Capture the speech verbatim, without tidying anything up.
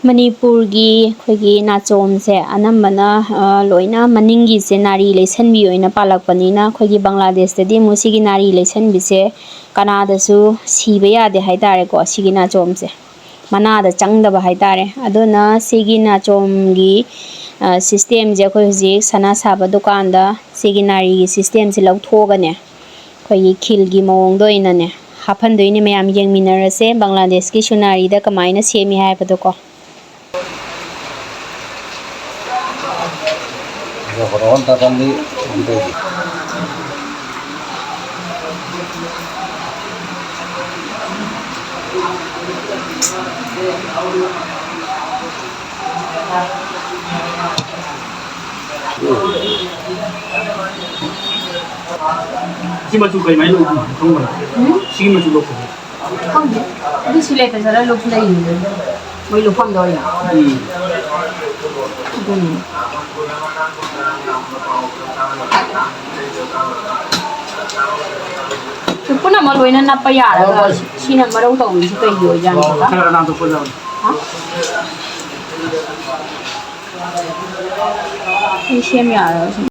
ꯃꯅꯤꯄꯨꯔꯒꯤ ꯑꯩꯈꯣꯏꯒꯤ ꯅꯥꯆꯣꯝꯁꯦ ꯑꯅꯝꯕꯅ, ꯑ, ꯂꯣꯏꯅ ꯃꯅꯤꯡꯒꯤꯁꯦ ꯅꯥꯔꯤ ꯂꯩꯁꯟꯕꯤ ꯑꯣꯏꯅ ꯄꯥꯜꯂꯛꯄꯅꯤꯅ, ꯑꯩꯈꯣꯏꯒꯤ ꯕꯪꯒ꯭ꯂꯥꯗꯦꯁꯇꯗꯤ ꯑꯃꯨꯛ ꯁꯤꯒꯤ ꯅꯥꯔꯤ ꯂꯩꯁꯟꯕꯤꯁꯦ ꯀꯅꯥꯗꯁꯨ ꯁꯤꯕ ꯌꯥꯗꯦ ꯍꯥꯏꯇꯥꯔꯦꯀꯣ, ꯁꯤꯒꯤ ꯅꯥꯆꯣꯝꯁꯦ꯫ ꯃꯅꯥꯗ ꯆꯪꯗꯕ ꯍꯥꯏꯇꯥꯔꯦ꯫ ꯑꯗꯨꯅ ꯁꯤꯒꯤ ꯅꯥꯆꯣꯝꯒꯤ, ꯑ, ꯁꯤꯁꯇꯦꯝꯁꯦ ꯑꯩꯈꯣꯏ ꯍꯧꯖꯤꯛ ꯁꯅꯥ ꯁꯥꯕ ꯗꯨꯀꯥꯟꯗ ꯁꯤꯒꯤ ꯅꯥꯔꯤꯒꯤ ꯁꯤꯁꯇꯦꯝꯁꯦ ꯂꯧꯊꯣꯛꯑꯒꯅꯦ, ꯑꯩꯈꯣꯏꯒꯤ ꯈꯤꯜꯒꯤ ꯃꯑꯣꯡꯗ ꯑꯣꯏꯅꯅꯦ ꯍꯥꯞꯍꯟꯗꯣꯏꯅꯦ꯫ ꯃꯌꯥꯝ ꯌꯦꯡꯃꯤꯟꯅꯔꯁꯦ, ꯕꯪꯒ꯭ꯂꯥꯗꯦꯁꯀꯤ ꯁꯨꯅꯥꯔꯤꯗ ꯀꯃꯥꯏꯅ ꯁꯦꯝꯃꯤ ꯍꯥꯏꯕꯗꯣꯀꯣ꯫ ꯁꯤ ꯃꯆꯨ ꯀꯩꯃꯥꯏꯅ ꯂꯧꯕꯅꯣ ꯈꯪꯕ꯭ꯔꯥ? ꯎꯝ? ꯁꯤꯒꯤ ꯃꯆꯨ ꯂꯧꯕꯁꯦ? ꯈꯪꯗꯦ꯫ ꯑꯗꯨ ꯁꯤ ꯂꯩꯇ ꯆꯠꯂ ꯂꯧꯁꯨ ꯂꯩꯔꯤꯅꯦ꯫ ꯃꯣꯏ ꯂꯧꯐꯝꯗ ꯑꯣꯏꯅ꯫ ꯎꯝ꯫ ꯑꯗꯨꯅꯤ꯫ ꯁꯤ ꯄꯨꯝꯅꯃꯛ ꯂꯣꯏꯅ ꯅꯞꯄ ꯌꯥꯔꯒ ꯁꯤꯅ ꯃꯔꯧ ꯇꯧꯔꯤꯁꯤ ꯀꯩꯒꯤ ꯑꯣꯏꯖꯥꯠꯅꯣ? ꯈꯔ ꯈꯔ ꯅꯥꯟꯊꯣꯛꯄ ꯌꯥꯎꯔꯦ꯫ ꯍꯥ? ꯁꯤ ꯁꯦꯝ ꯌꯥꯔꯕ ꯁꯤ?